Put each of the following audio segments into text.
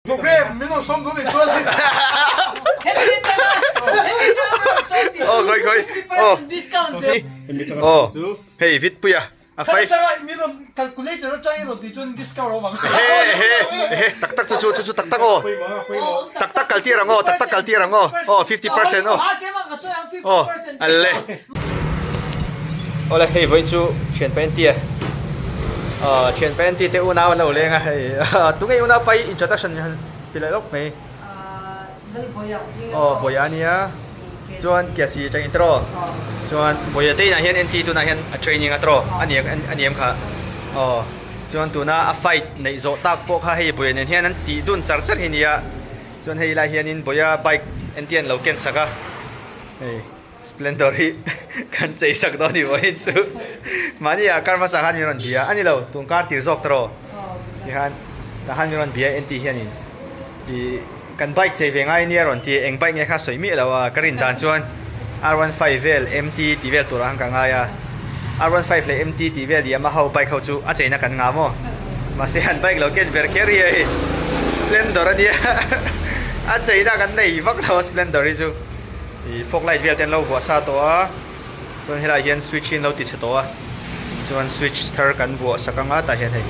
Program min rawn sawm dawn nih chuan Oh khawi khawi oh oh hei vit puia a fai min rawn calculator atang i rawn tih chuan discount a awm ang he he he tak tak chu chu chu tak tak aw tak tak kal tir ang aw tak tak kal tir ang aw aw 50% aw aw alle Awle hei vawiin chu thian painti a aw thian painti te unau an lo leng a hei tunge unau pai introduction han ti leh lawk mai aw Bawia a nia chuan Kiasi atangin tawh chuan Bawia te inah hian NT tunah hian a training a tawh a ni a ni em kha aw chuan tuna a fight neih zawh tak pawh kha hei Bawia nen hian an tih dun char char hi nia chuan hei lai hianin Bawia bike NT an lo ken sak a hei. Splendor hi kan chei sak dawn ni vawiin chu mahni ah kar hmasa khan min rawn bia a ni lo tun kar tir zawk tawh tikhan tah khan min rawn bia en tih hianin ih kan bike chei ve ngai ania rawn ti eng bike nge kha sawi miah lo a ka rin dan chuan R15 vel MT tih vel turah khan ka ngai a R15 leh MT tih vel Yamaha ho bike ho chu a cheina kan ngah maw mahse an bike lo ken ber kher hi hei Splendor ania a cheina kan nei vak lo a Splendor hi chu. Ih fog light vel te an lo vuah sa tawh a chuan helaiah hian switch hi an lo ti chhe tawh a chuan switch thar kan vuah sak ang a tah hian hei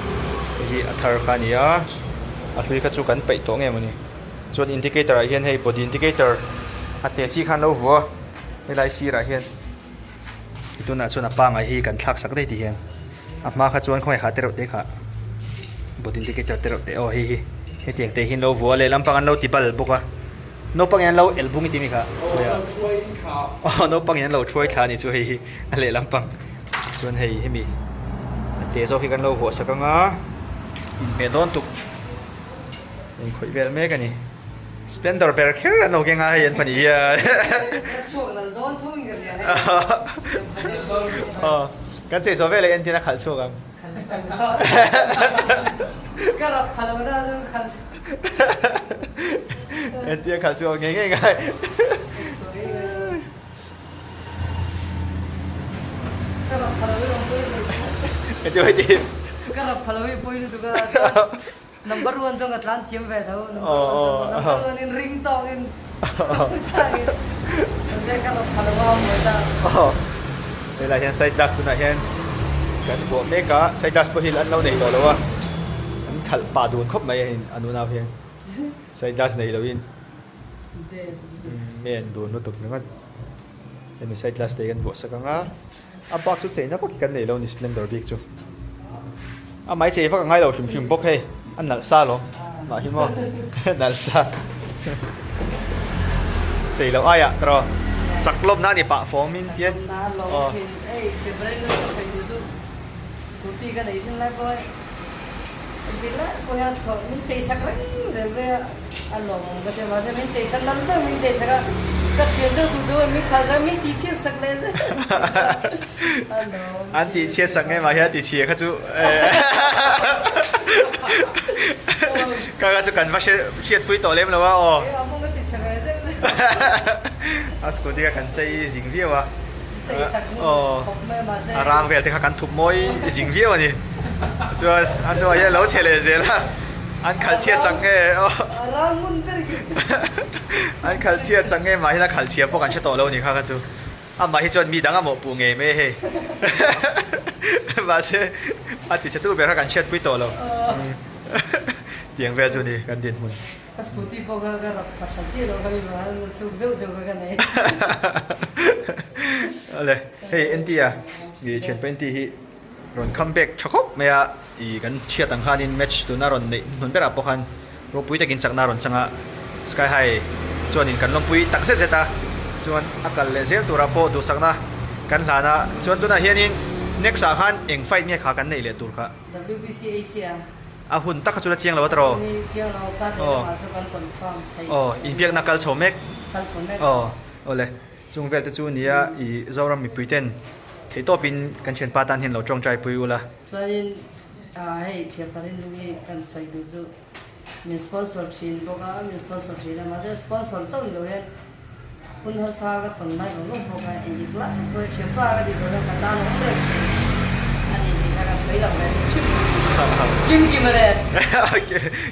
hei hi a thar kha a ni a a hlui kha chu kan peih tawh nge mawni chuan indicator ah hian hei body indicator a te chi kha an lo vuah a helai sirah hian tunah chuan a pangai hi kan thlak sak daih ti hian a hma kha chuan khawngaih kha te reuh te kha body indicator te reuh te aw hei hi hetiang te hi an lo vuah a lehlam pang an lo ti bal bawk a. Naupang in an lo elh bung i ti mi kha. Aw naupang in an lo thuai thla a ni chu hei hi a lehlam pang chuan hei hemi a te zawk hi kan lo vuah sak ang a inhmeh dawn tuk inkhawih vel mek a ni splendor ber kher an lo keng a hei an pahnih hian aw kan chei zawh veleh entin a khalh chhuak ang. Entia khalh chu ngei ngei ngai. Entia hei ti. Ka rap phalo i poi lutuk a number 1 zawng ka tlan thiam ve tho number 1 in ring tawk in ka rap phalo a mawi ta. Helai hian side glass tunah hian kan vuah mek a side glass pawh hi an lo nei tawh lo a an khalh pah dun khawp mai a hei an unau hian side glass nei lo in men dun lutuk ringawt hemi side glass te hi kan vuah sak ang a a bak chu cheina vak hi kan nei lo a ni splendor bik chu a mai chei vak a ngai lo hrim hrim bawk hei a nalh sa alawm mah hi maw nalh sa chei loh aiah tawh chak lawm na a ni pah fawm in tian aw scooty ka nei thin lai pawh hei lai pawh hian min chei sak reng zel mai a a lawm ka ti mahse min chei sak nal deuh min chei sak a ka thian deuh duh deuh a min khalh sak a min tih chhiat sak leh zel a lawm an tih chhiat sak nge mah hian ti chhia kha chu ka kha chu kan va hre hriat pui tawh lem lo a aw a scooty kha kan chei zing viau a aw a rang vel te kha kan thup mawi zing viau a ni chuan a hnuah hian a lo chhe leh zel a. An khalh chhiat sak nge aw. An khalh chhiat sak nge mah hian a khalh chhia pawh kan hre tawh lo a ni kha kha chu. Amah hi chuan mi dang a mawhpuh ngei mai a hei. Mahse a ti chhe tu ber kha kan hriatpui tawh lo. Tiang vel chu ni kan dinhmun. Ka scooty pawh kha ka rap pha tha chiah lo kha mi vang a tluk zeuh zeuh kha ka nei. Awle hei NT a i thianpa NT hi Rawn come back tha khawp mai a, ih kan hriat ang khanin match tuna rawn neih hmun berah pawh khan ropui takin chakna a rawn chang a, Sky High chuanin kan lawmpui tak zet zet a, chuan a kal leh zel turah pawh duhsakna kan hlan a, chuan tunah hianin next ah khan eng fight nge kha kan neih leh tur kha? WBC Asia. A hun tak kha chu la chiang lo a tawh. Ni chiang lo, kar leh lamah chu kan confirm thei. Aw, inbiakna kal chho mek. Kal chho mek. Aw, awle. Chung vel te chu nia i Zoram mipui ten theihtawp in kan thianpa tan hian lo tawngtai pui ula. Chuanin hei thianpa rinlu hi kan sawi duh chu min sponsor thin bawk a, min sponsor thin a mahse sponsor chauh ni lo hian hun harsa ka tawn lai zawng zawng pawh kha engtik lai pawh hi thianpa ka tih tawh chuan ka tan awm reng thin a ni tih kha kan sawi lang ve hrim hrim. Kim Kima nen.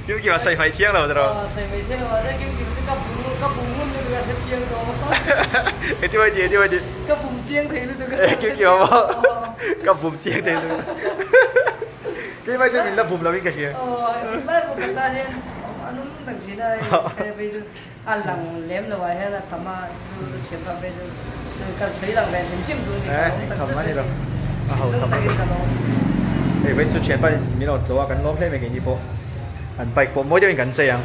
Kim Kima sawi hmaih thiang lo tiraw? Aw sawi hmaih thiang lo mahse Kim Kima chu ka bum ka bum ngun lutuk a hre chiang tawh. Engtin mai ti engtin mai ti? Ka bum chiang thei lutuk a. Kim Kima maw? Ka bum chiang thei lutuk a. Keimah chuan min la bum lo in ka hria. Aw tunlai pawh ka tan hian an awm reng thin a hei phei chu a lang lem lo ah hian a tam a chu thiam phah phei chu kan sawi lang ve hrim hrim tur ni ka lawm tak zet zet a ni thinlung takin ka lawm. Hei vawiin chu thianpa in min rawn tlawh a kan lawm hle mai keini pawh an bike pawh mawi deuhin kan chei ang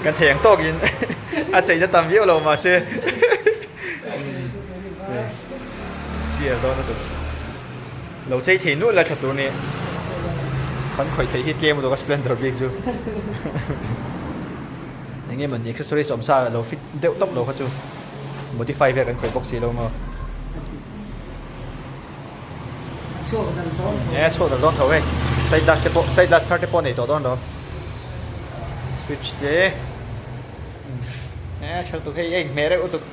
kan thei ang tawkin a cheina tam viau lo mahse sial dawn lutuk. Lo chei thei nual la tha tur ni. Kan khawih theih hi tlem lutuk a splendor bik chu. Eng nge mawni accessories awm sa lo fit deuh tawp lo kha chu modify vel kan khawih bawk si lo maw. Chhuak dal dawn tho. E chhuak dal dawn tho hei. Side glass te pawh side glass thar te pawh nei tawh dawn lo. Switch te. E tha lutuk hei a inhmeh reuh lutuk.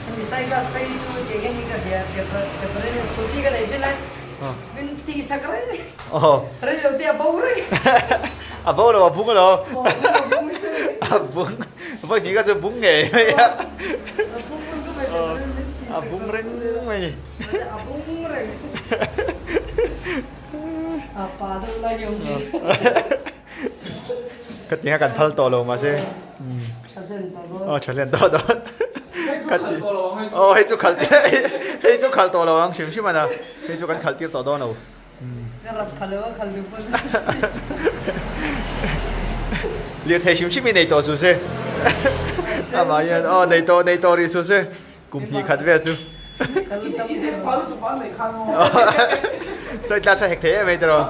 Hemi side glass phei hi chu tiang hian ka hria Chevrolet hian scooty ka nei thin a min tih sak reng rei lo te a bo reng a bo lo a bung alo a bung vawi hnih kha chu bung ngei mai a a bung reng mai ni a bung reng a pa deuh lai hi awm thin Ka ti nga kan phal tawh lo mahse. Tha hlen tawh dawn. Aw tha hlen tawh dawn. Ka ti. Aw hei chu khalh hei chu khalh tawh lo ang hrim hrim a na. Hei chu kan khalh tir tawh dawn lo. Ka rap pha lo a khalh duh pawn. Lirthei hrim hrim i nei tawh su se. Amah hian aw nei tawh nei tawh rih su se. Kum hnih khat vel chu. Sawi tla sa hek thei em ei tiraw.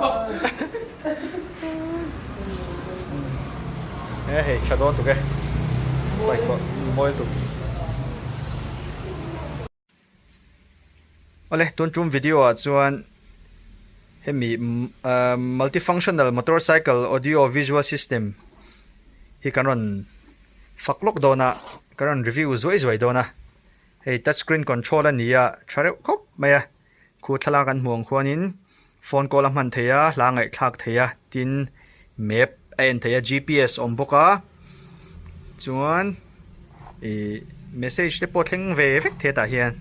E hei tha dawn tuk e. Bike pawh mawi tuk. Awle tun tum video ah chuan hemi multifunctional motorcycle audio visual system hi kan rawn fak lawk dawn a kan rawn review zuai zuai dawn a hei touch screen control a ni a tha reuh khawp mai a khu thlalak an hmuh ang khuanin phone call a hman theih a hla ngaihthlak theih a tin map a en theih a G P S awm bawk a chuan ih message te pawh thleng ve vek thei tah hian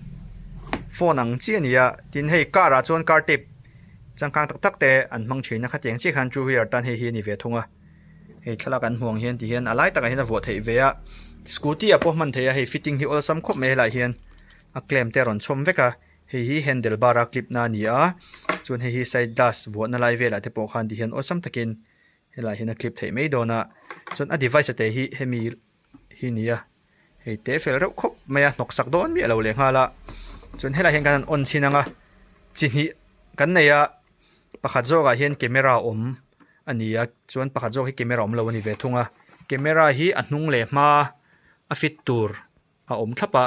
phone ang chiah a ni a tin hei car ah chuan car tape changkang tak tak te an hmang thin a khatiang chiah khan two wheeler tan hei hi a ni ve thung a. Hei thlalak an hmuh ang hian ti hian a lai takah hian a vuah theih ve a scooty ah pawh hman theih a hei fitting hi awlsam khawp mai helaiah hian a clamp te a rawn chhawm vek a hei hi handle bar a clip na a ni a chuan hei hi side glass vuahna lai velah te pawh khan ti hian awlsam takin helaiah hian a clip theih mai dawn a chuan a device a te hi hemi hi a ni a hei te fel reuh khawp mai a hnawk sak dawn miah lo leh nghal a chuan helaiah hian kan han on chhin ang a chi hnih kan nei a. Pakhat zawkah hian camera awm a ni a chuan pakhat zawk hi camera awm lo a ni ve thung a camera hi a hnung leh hma a fit tur a awm thlap a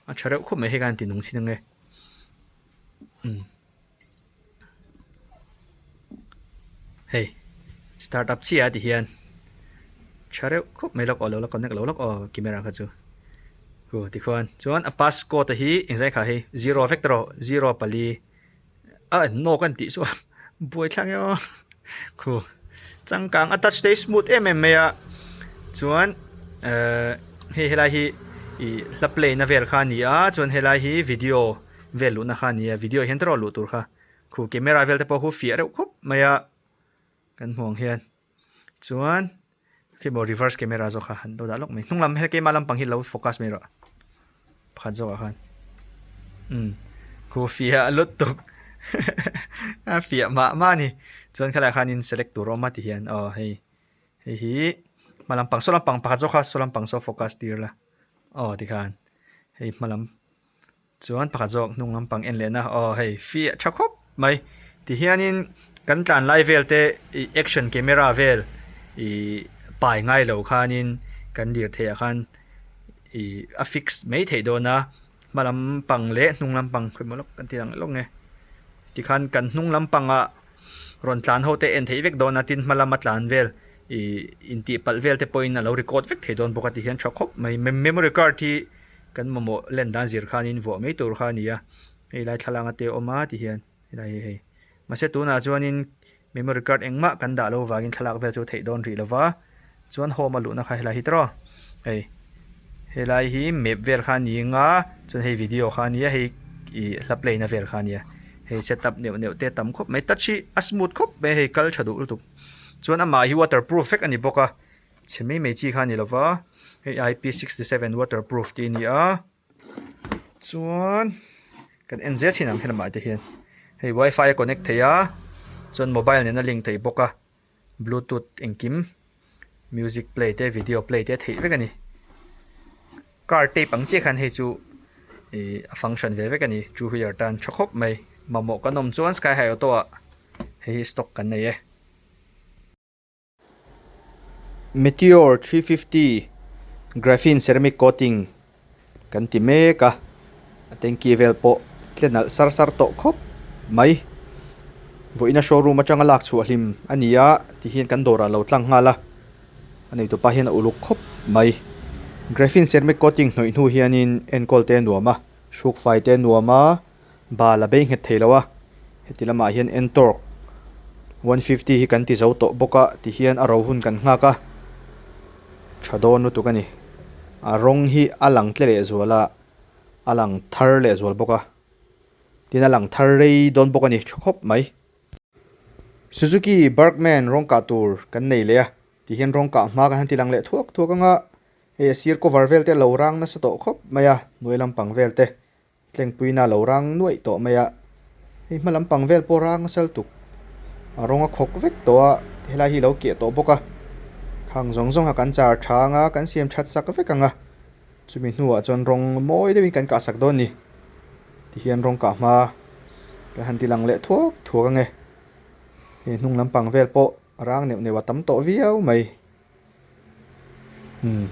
a tha reuh khawp mai hei khan ti nung chin ang e umm hei start up chiah a ti hian tha reuh khawp mai lawk aw lo la connect lo lawk aw camera kha chu aw tikhuan chuan a passcode hi engzai kha hei zero vek tawh zero pali. A en nawk an tih chu a buai thlak e aw khu changkang a touch te hi smooth em em mai a chuan ehh hei helai hi ih hla play na vel kha a ni a chuan helai hi video vel luhna kha a ni a video hian tawrh luh tur kha khu camera vel te pawh khu fiah reuh khawp mai a kan hmuh ang hian chuan khi maw reverse camera zawk kha han lo dah lawk mai hnung lam he keimah lampang hi lo focus mai rawh pakhat zawk ah khan umm khu fiah lutuk a fiah mah mah a ni chuan khalai khanin select tur a awm a ti hian aw hei hei hi hma lampang saw lampang pakhat zawk kha saw lampang saw focus tir la aw tikhan hei hma lam. Chuan pakhat zawk hnung lampang en lehna aw hei fiah tha khawp mai tihianin kan tlan lai vel te ih action camera vel ih pai ngai lo khanin kan dir theih ah khan ih a fix mai theih dawn a hma lampang leh hnung lampang khawi maw lawk kan ti ang lawk nge tikhan kan hnung lampangah rawn tlan ho te en theih vek dawn a tin hma lama tlan vel ih intih palh vel te pawhin a lo record vek thei dawn bawk a tihian tha khawp mai memory card hi. Kan mamawh len dan zir khanin vuah mai tur kha a ni a, hei lai thlalanga te a awm a ti hian helai hi hei. Mahse tunah chuanin Memory card engmah kan dah lo vangin thlalak vel chu theih dawn rih lo va, chuan home a luhna kha helai hi tawh hei helai hi map vel kha a ni ang a chuan hei video kha a nia hei ih hla play na vel kha a nia hei setup neuh neuh te a tam khawp mai touch hi a smooth khawp mai a hei kal tha duh lutuk chuan amah hi waterproof vek a ni bawk a chhe mai mai chi kha a ni lo va hei ip 67 waterproof tih a ni a. Chuan kan en zel thin ang helamah te hian hei wifi a connect thei a chuan mobile nen a link thei bawk a bluetooth engkim music play te video play te a theih vek a ni car tape ang chiah khan hei chu ih a function ve vek a ni two wheeler tan tha khawp mai mamawh kan awm chuan sky high auto ah hei hi stock kan nei e. Meteor 350 Graphene Ceramic Coating kan ti mek a, a tanky vel pawh tle nalh sar sar tawh khawp mai. Vawiina showroom atanga lak chhuah hlim a ni a ti hian kan dawrah lo tlang nghal a, a neitupa hian a uluk khawp mai. Graphene Ceramic Coating hnawih hnu hianin enkawl te a nuam a, hruk fai te a nuam a. Bal a bei nghet thei lo a, heti lamah hian Ntorq 150 hi kan ti zo tawh bawk a ti hian a ro hun kan nghak a, tha dawn lutuk a ni. A rawng hi a lang tle leh zual a, a lang thar leh zual bawk a, tin a lang thar rei dawn bawk a ni tha khawp mai. Suzuki Burgman rawng kah tur kan nei leh a, ti hian rawng kah hma kan han ti lang leh thuak thuak ang a, hei a sir cover vel te a lo rang nasa tawh khawp mai a, hnuai lampang vel te. Tlengpuina lo rang nuaih tawh mai a, hei hma lampang vel pawh rang a sal tuk. A rawng a khawk vek tawh a, helai hi lo keh tawh bawk a. Khang zawng zawng a kan char tha ang a, kan siam that sak vek ang a. Chumi hnuah chuan rawng mawi deuhin kan kah sak dawn ni. Tihian rawng kah hma kan han ti lang leh thuak thuak ang e. Hei hnung lampang vel pawh rang neuh neuh a tam tawh viau mai. Umm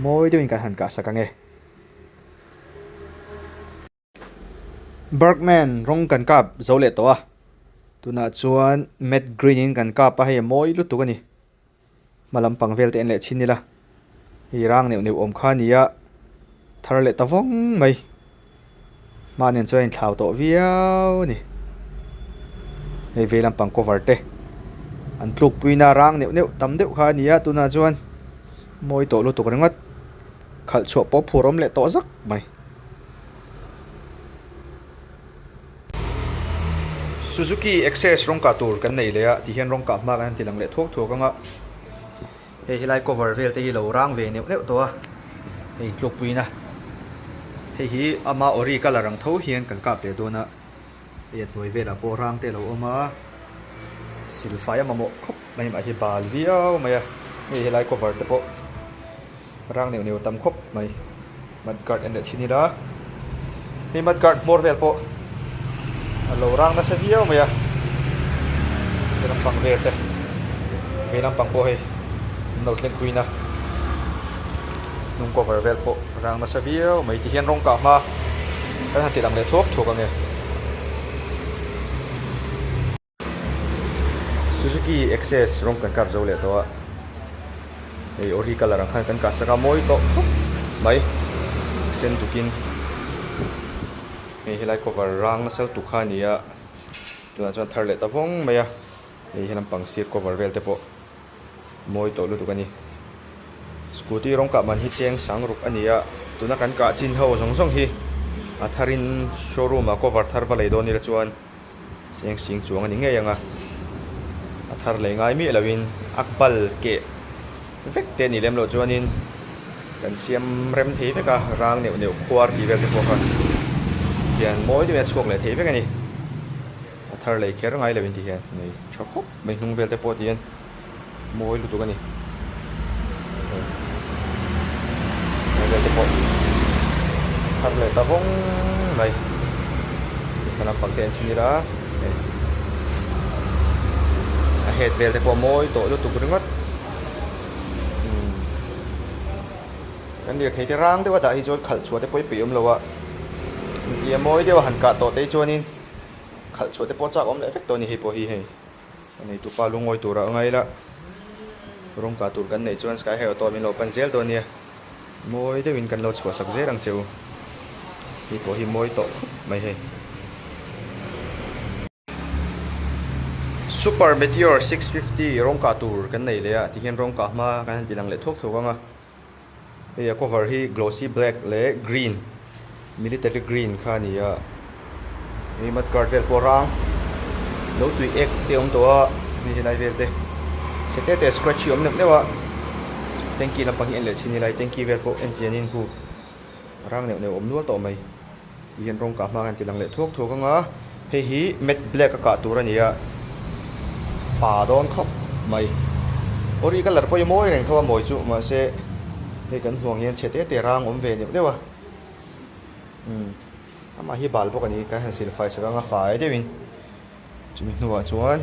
mawi deuhin kan han kah sak ang e. Bergman rawng kan kap zo leh tawh a, tunah chuan matte green in kan kap a hei a mawi lutuk a ni. Hma lampang vel te en leh chhin ila, hei rang neuh neuh awm kha a ni a, thar leh ta vawng mai. Hma nen chuan a inthlau tawh viau a ni. Hei vei lampang cover te an tluk puina rang neuh neuh tam deuh kha a ni a tunah chuan mawi tawh lutuk ringawt khalh chhuah pawh phur awm leh tawh zak mai. Suzuki Access rawng kah tur kan nei leh a ti hian rawng kah hma kan han ti lang leh thuak thuak ang a. Hei helai cover vel te hi lo rang ve neuh neuh tawh a, hei tlukpuina hei hi ama ori colour ang tho hian kan kap leh dawn a, hei a hnuai velah pawh rang te a lo awm a, silfai a mamawh khawp mai mah hi bal viau mai a, hei helai cover te pawh rang neuh neuh tam khawp mai, mud guard en leh chhin ila, hei mud guard hmawr vel pawh a lo rang nasa viau mai a, he lampang vel te he lampang pawh hei an lo thleng pui na hnung cover vel pawh rang nasa viau mai ti hian rawng kah hma kan han ti lang leh thuak thuak ang e. Suzuki Access rawng kan kap zo leh tawh a, hei ori colour ang khan kan kah sak a mawi tawh khawp mai sen tukin hei helai cover rang nasa lutuk kha a ni a tunah chuan thar leh ta vawng mai a hei he lampang sir cover vel te pawh mawi tawh lutuk a ni scooty rawng kah man hi cheng sang ruk a ni a tuna kan kah chin ho zawng zawng hi a tharin showroom ah cover thar va lei dawn ila chuan. Seng sing chuang a ni ngei ang a, a thar leh ngai miah loin a bal keh vek te a nih lem loh chuanin kan siam rem thei vek a, rang neuh neuh khuar tih vel te pawh kha hian mawi deuhin a chhuak leh thei vek a ni. A thar leh kher ngai loin ti hian nei tha khawp mai hnung vel te pawh ti hian mawi lutuk a ni. Hei vel te pawh thar leh ta vawng mai hma lampang te an chhin ila hei a head vel te pawh mawi tawh lutuk ringawt umm kan lirthei te rang deuh a dah hi chuan khalh chhuah te pawh i peih awm lo a tia mawi deuh a han kah tawh te hi chuanin khalh chhuah te pawh chak awm leh vek tawh a ni hei pawh hi hei. A neitu pa lungawi turah a ngai la, rawng kah tur kan neih chuan Sky High Auto min lo pan zel dawn nia, mawi deuhin kan lo chhuahsak zel ang che u, hei pawh hi mawi tawh khawp mai hei. Super Meteor 650 rawng kah tur kan nei leh a, tihian rawng kah hma kan han ti lang leh thuak thuak ang a. Hei a cover hi glossy black leh green, military green kha a ni a. Hei mud guard vel pawh rang lo tui ek te awm tawh a, hei helai vel te chhe te te scratch hi a awm neuh neuh a. Tanky lampang hi en leh chhin ila tanky vel pawh en chian in khu rang neuh neuh a awm nual tawh mai. Ti hian rawng kah hma kan ti lang leh thuak thuak ang a, hei hi matte black a kah tur a ni a, pa dawn khawp mai. Ori colour pawh hi mawi reng tho a mawi chu mahse hei kan hmuh ang hian chhe te te rang awm ve neuh neuh a, umm amah hi bal bawk a ni kan han silfai sak ang a fai deuhin chumi hnuah chuan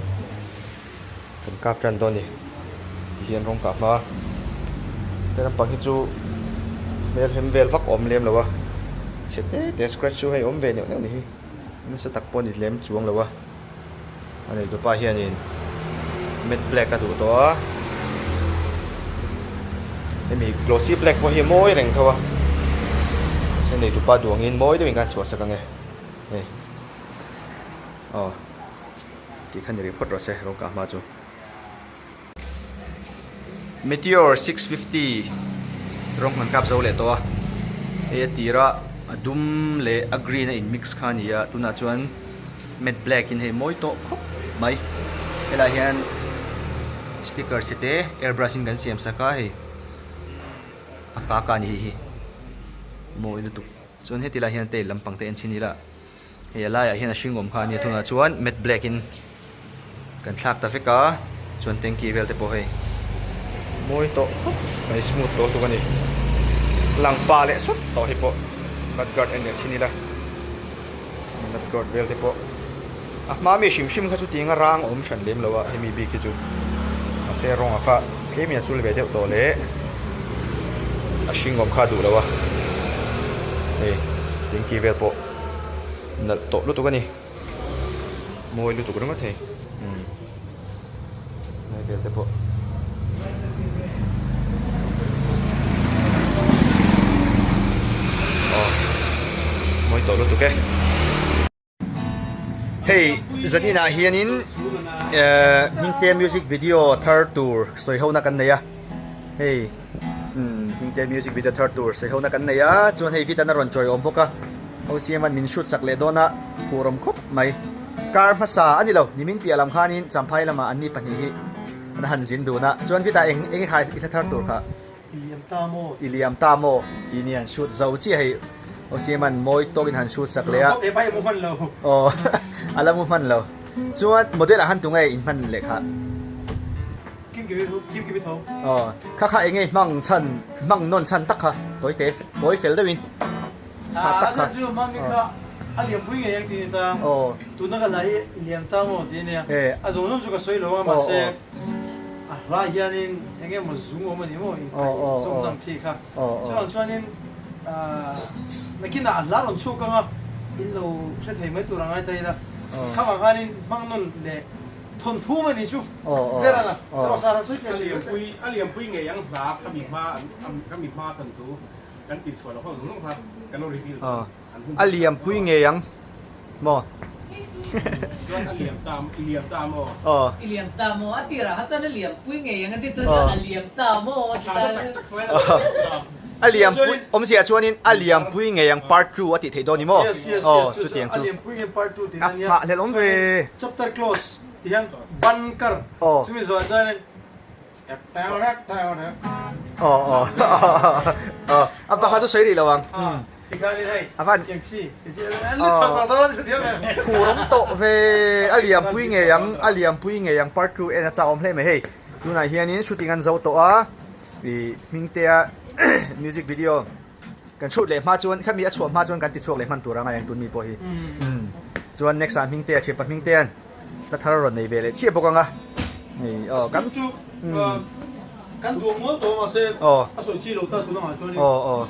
kan kap tan dawn a ni ti hian rawng kah hma he lampang hi chu hmel hem vel vak awm lem lo a chhe te te scratch chu hei awm ve neuh neuh ni hi nasa tak pawh a ni lem chuang lo a a neitupa hianin matte black a duh tawh a hemi glossy black pawh hi a mawi reng tho a mahse neitupa duh angin mawi deuhin khan chhuah sak ang e hei. Aw tih kha ni rih phawt rawh se rawng kah hma chu. Meteor 650 rawng kan kap zo leh tawh a hei a tira a dum leh a green a in mix kha a ni a tunah chuan matte black in hei mawi tawh khawp mai helaiah hian sticker si te airbrush in kan siam sak a hei a ka ka a ni hei hi mawi lutuk chuan heti lai hian tail lampang te en chhin ila. Hei a laiah hian a hring awm kha a nia tunah chuan matte black in kan thlak ta vek a chuan tanky vel te pawh hei mawi tawh khawp mai smooth tawh lutuk a ni lang pa leh sawt tawh hei pawh mud guard en leh chhin ila mud guard vel te pawh a hma mi hrim hrim kha chu tiang a rang a awm hran lem lo a hemi bik hi chu mahse rawng a kha tlem in a chul ve deuh tawh leh a hring awm kha a duh lo a hei tanky vel pawh. Nalh tawh lutuk a ni. Mawi lutuk ringawt thei. Umm. Lai vel te pawh. Aw. Mawi tawh lutuk e. Hei zanin ah hianin eh Hmingte music video thar tur sawi ho na kan nei a. Hei umm Hmingte music video thar tur sawi ho na kan nei a chuan hei Vitan a rawn chawi awm bawk a OCM an min shoot sak leh dawn a phur awm khawp mai kar hmasa a ni lo nimin piah lam khanin Champhai lamah an ni pahnih hi an han zin dun a chuan Vita eng eng i khai i hla thar tur kha I liam ta maw I liam ta maw tih ni an shoot zo chiah hei OCM an mawi tawkin han shoot sak leh a aw a la mu hman lo chuan model ah han tunge in hman leh kha. Aw, kha kha enge hmang chhan, hmang nawn chhan tak kha, tawi te, tawi fel deuhin kha tak kha. Aw. Aw. Thawnthu mai ni chu ber a na erawh sa han sawi fel leh pui a liam pui ngei ang hla kha mi hma kha mi hma thawnthu kan tih chhuah loh ho zawng zawng kha kan lo reveal an hun a liam pui ngei ang maw chuan a liam ta i liam ta maw aw i liam ta maw a tirah kha chuan a liam pui ngei ang a ti tun chuan a liam ta maw a ti ta a liam pui awmzia chuanin a liam pui ngei ang part 2 a tih theih dawn ni maw Yes, yes, aw yes, chu chutiang a chu liam pui ngei part 2 tih a a nia nghah hlelh awm ve chapter close ti hian ban kar aw chumi zawh chuanin aw aw aw a pakhat chu sawi rih lo ang ti khanin hei a van tiang chi ti chi an la chho tawh dawn thiam em phur awm tawh ve a liam pui ngei ang a liam pui ngei ang part 2 en a chak awm hle mai hei tunah hianin shooting an zo tawh a Ih Hmingtea music video kan shoot leh hma chuan khami a chhuah hma chuan kan ti chhuak leh hman tur anga eng tun mi pawh hi umm chuan next ah Hmingtea thianpa Hmingtea'n hla thar a rawn nei ve leh chiah bawk anga hei aw kan chu kan duh mual tawh mahse a sawi chi lo ta tun angah chuan aw aw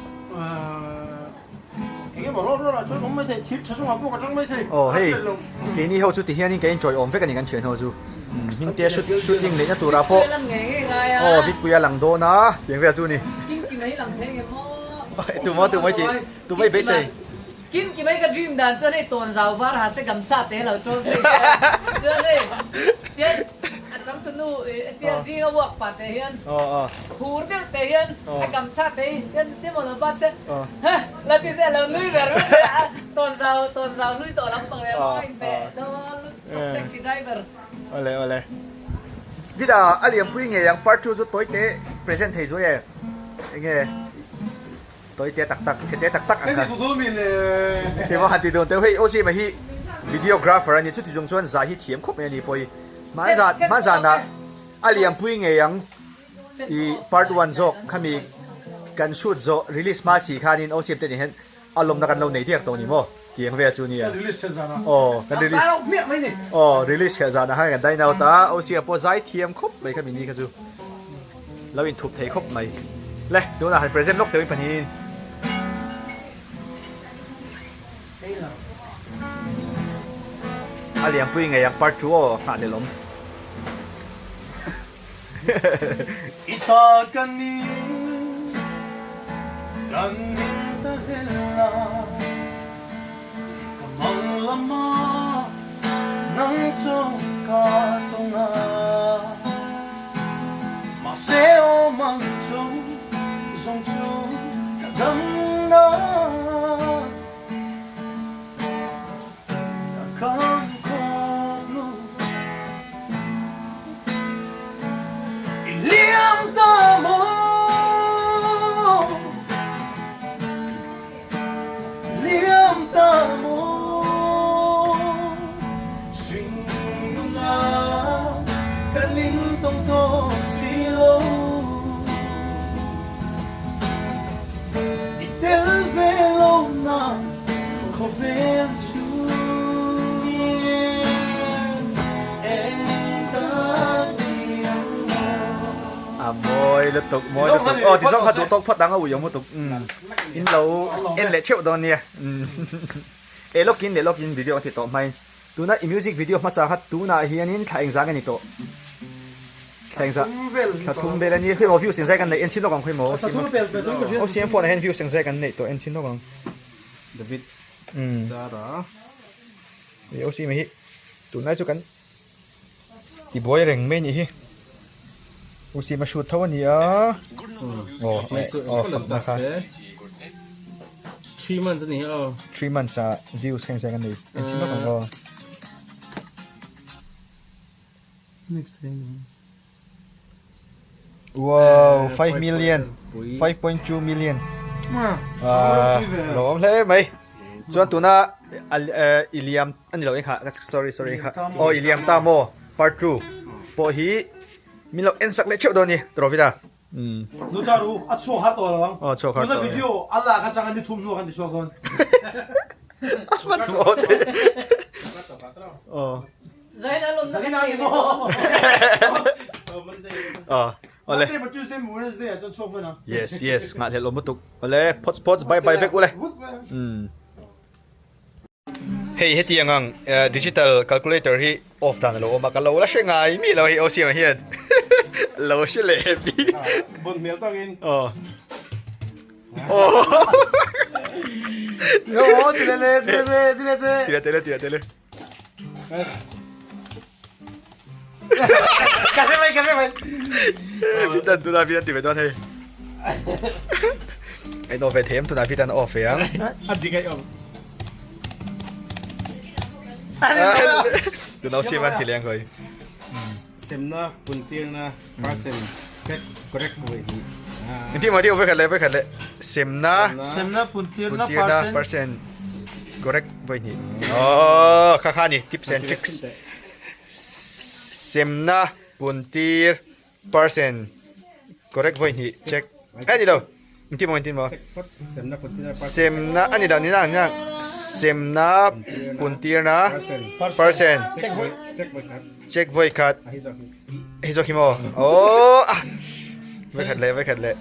eng emaw rawt rawt ah chuan awm mai thei thil tha chungah pawh ka tang mai thei aw hei keini ho chu ti hianin ka inchawi awm vek a ni kan thian ho chu Hmingtea shooting neihna turah pawh aw Vitpuia lang dawn a tiang vel chu ni tu maw tu mai tih tu mai beisei Kim ki mai ka dream dan chuan hei tawn zau var ha se gamcha te lo ṭawn phei se. Chuan hei tian a changtunu tia zinga walk pah teh hian phur deuh teh hian a kam chhak thei tian ti maw lo bus te la ti te a lo nui ber ber mai a tawn zau tawn zau hlui tawh lampang leh maw a inhmeh dawn lutuk taxi driver. Awle awle. Vida a lianpui ngei ang part 2 chu tawite present thei zuai e. Enge tawite tak tak chhete tak tak ang kha. Emaw han ti dun teuh hei OC mai hi videographer a ni chuti chung chuan zai hi thiam khawp mai a ni pawh hi. Hmanzan hmanzanah a lianpui ngei ang i part 1 zawk khami kan shoot zawh release hma si khanin OC te nen hian A lawmna kan lo nei diak tawh ni maw? Tih ang vel chu nia. Release ṭhelh zanah. Aw, kan release. Dai out hmiah mai ni. Aw, release ṭhelh zanah khan kan dine out a, OC-a pawh zai thiam khawp mai kha mini kha chu. Lo inthup thei khawp mai. Le, tunah han present lawk teuhin pahnihin. A lianpui ngei ang part 2 aw, nghahhlelh awm. I ta ka ni, kan in ta hlel a, ka mang lama nang chu ka tawng a, mahse aw mang chu zawng chu ka dam na. Khawvel chu eng ta ti ang maw? A mawi lutuk, mawi lutuk. Aw ti zawng kha duh tawk phawt ang a ui ang lutuk. In lo en leh theuh dawn nia. Eh lawkin leh lawkin video a ti tawh mai. Tuna i music video hmasa kha tunah hianin thla engzah nge ni tawh? Thla engzah? Thla thum vel a ni. Khawimaw views engzai kan neih en chhin lawk ang khawimaw. OCM phone ah hian views engzai kan neih tawh en chhin lawk ang. David Zara. Ih OCM hi tunlai chu kan ti buai reng mai nih hi. OCM a shoot tho a ni a. Aw aw fakna kha. 3 months a ni aw. 3 months ah views kha engzai kan nei en chhin lawk ang aw. Wow, 5 million. 5.2 million. Ah, lo awm hle mai. Chuan tuna Iliam ani lo kha sorry sorry kha. Oh Iliam ta mo part 2. Pawh hi min lo en sak leh theuh dawn ni Trovita. Nu cha ru, a chhuak har tawh lo ang. Aw chhuak har tawh. Tuna video a lak atanga ni thum hnuah kan ti chhuak dawn. A hman maw te. Aw. Zain a lawmna Zain a ni maw? Aw. Awle. Monday, Tuesday, Wednesday ah chuan chhuak hman ang. Yes, yes. Nghahhlelh awm lutuk. Awle, phawts phawts bye bye vek ule. Hei hetiang ang digital calculator hi off dan a lo awm a, ka lo la hre ngai mi lo hei OCM ah hian lo hre leh happy. Bun hmel takin. Aw. Aw. Yo, tile le, tile le, tile te. Tile tele, tile tele. Ka hre mai, ka hre mai. Vitan tuna vitan ti ve dawn hei. Ein off ve them tuna vitan off ve ang. A dik ai awm. Tuna siam an ti leng hoi. Semna puntirna person check correct voi hi. Inti mo ti ve khat le ve khat le. Semna Semna puntirna puntirna person correct voi ni. Oh kha kha ni tips and tricks. Semna puntir Person correct vawi hnih check a ni lo engtin maw engtin maw semna a ni lo ni nang nang semna puntirna person check vawi khat hei zawk hi maw aww ah vawi khat leh vawi khat leh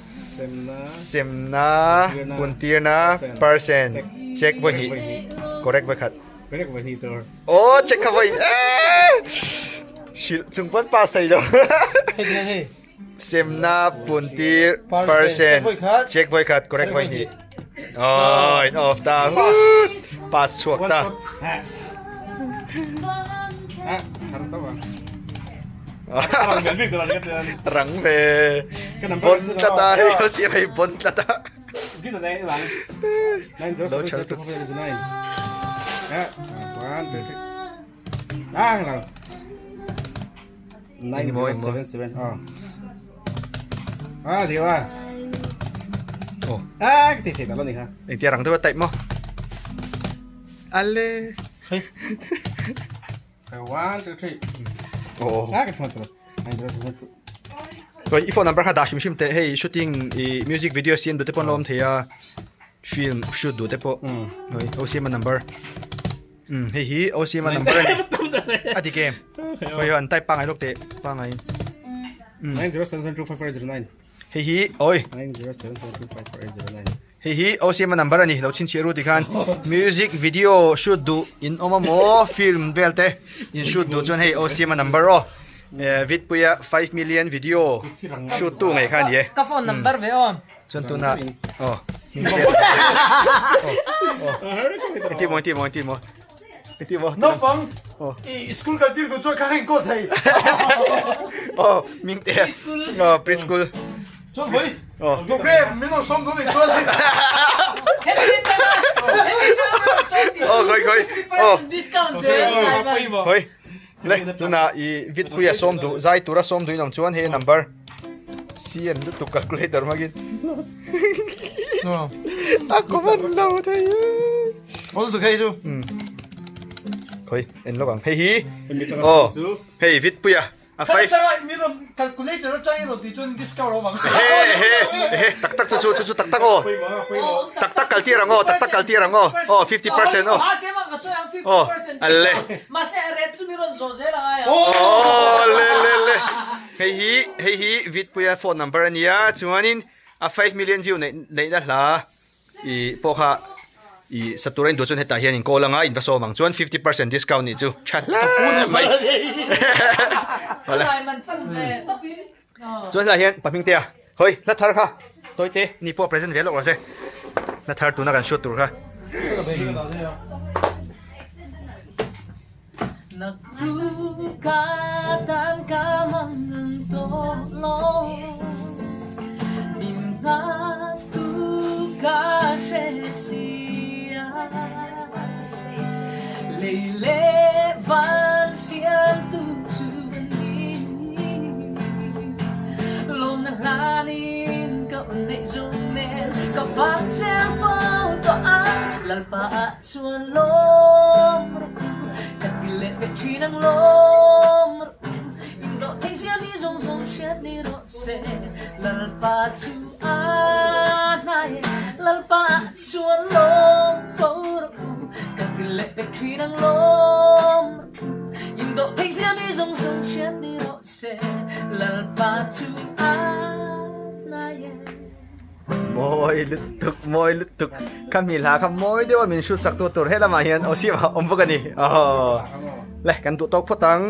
semna puntirna person check vawi hnih correct vawi khat Aw check kha voi hrilh chung pawn pass thei lo. Semna puntir percent check voi khat correct voi hnih. Oh in off ta pass chhuak ta. Rang ve. Bon tlat a hei ho siam hei bon tlat a. Lo chal tut. Engtia rang deuh a type maw? Ale. Chuan i phone number kha dah hrim hrim teh hei shooting ih music video siam duh te pawh an lo awm thei a film shoot duh te pawh hei OCM a number umm hei hi OCM a number a ni a dik em khawi an type pangai lawk teh pangai umm hei hi awi. Hei hi OCM a number a ni, lo chhinchhiah ru tikhan music video shoot duh in awm a maw film vel te in shoot duh chuan hei OCM a number aw Vidpuia 5 million video shoot tu ngei kha a ni e. Ka phone number ve aw. Chuan tuna aw engti maw engti maw engti maw engti maw Naupang i school kal tir duh chuan kha kha in call thei. Aw Mingte aw preschool. Chuan hoi program min rawn sawm dawn nih chuan Oh khoi khoi oh khoi le tuna i vit puia sawm duh zai tura sawm duh in awm chuan hei number CN lutuk calculator hmangin a common lo thei ol tu khei chu khoi en lawk ang hei hi oh hei vit puia A fai. Changa mi rawn calculator atang i rawn tih chuan discount a awm ang. Ehe ehe ehe tak tak chu chu chu chu tak tak aw. Tak tak kal tir ang aw tak tak kal tir ang aw aw 50% aw. Aw alle. Aw le le le. Hei hi hei hi Vidpuia phone number ania chuanin a 5 million view neih neihna hla I pawh kha i satura in duh chuan hetah hian in call anga in va sawm ang chuan 50% discount nih chu tha hle mai chuan helai hian pahming te a hawi hla thar kha tawi te ni pawh present ve lawk rawh se hla thar tuna kan hriat tur kha. Chuan lawm rawh u, ka ti leh vek thin ang lawm rawh u, Indawh theih zia mi zawng zawng hriat ni rawh se, Lalpa chu a hnai e, Lalpa ah chuan lawm fo rawh u, ka ti leh vek thin ang lawm rawh u, Indawh theih zia mi zawng zawng hriat ni rawh se, Lalpa chu a hnai e. Mawi lutuk mawi lutuk kha mi hla kha mawi deuh a min hrut sak tu tur helamah hian aw siam a awm bawk a ni aw le kan duh tawk phawt ang.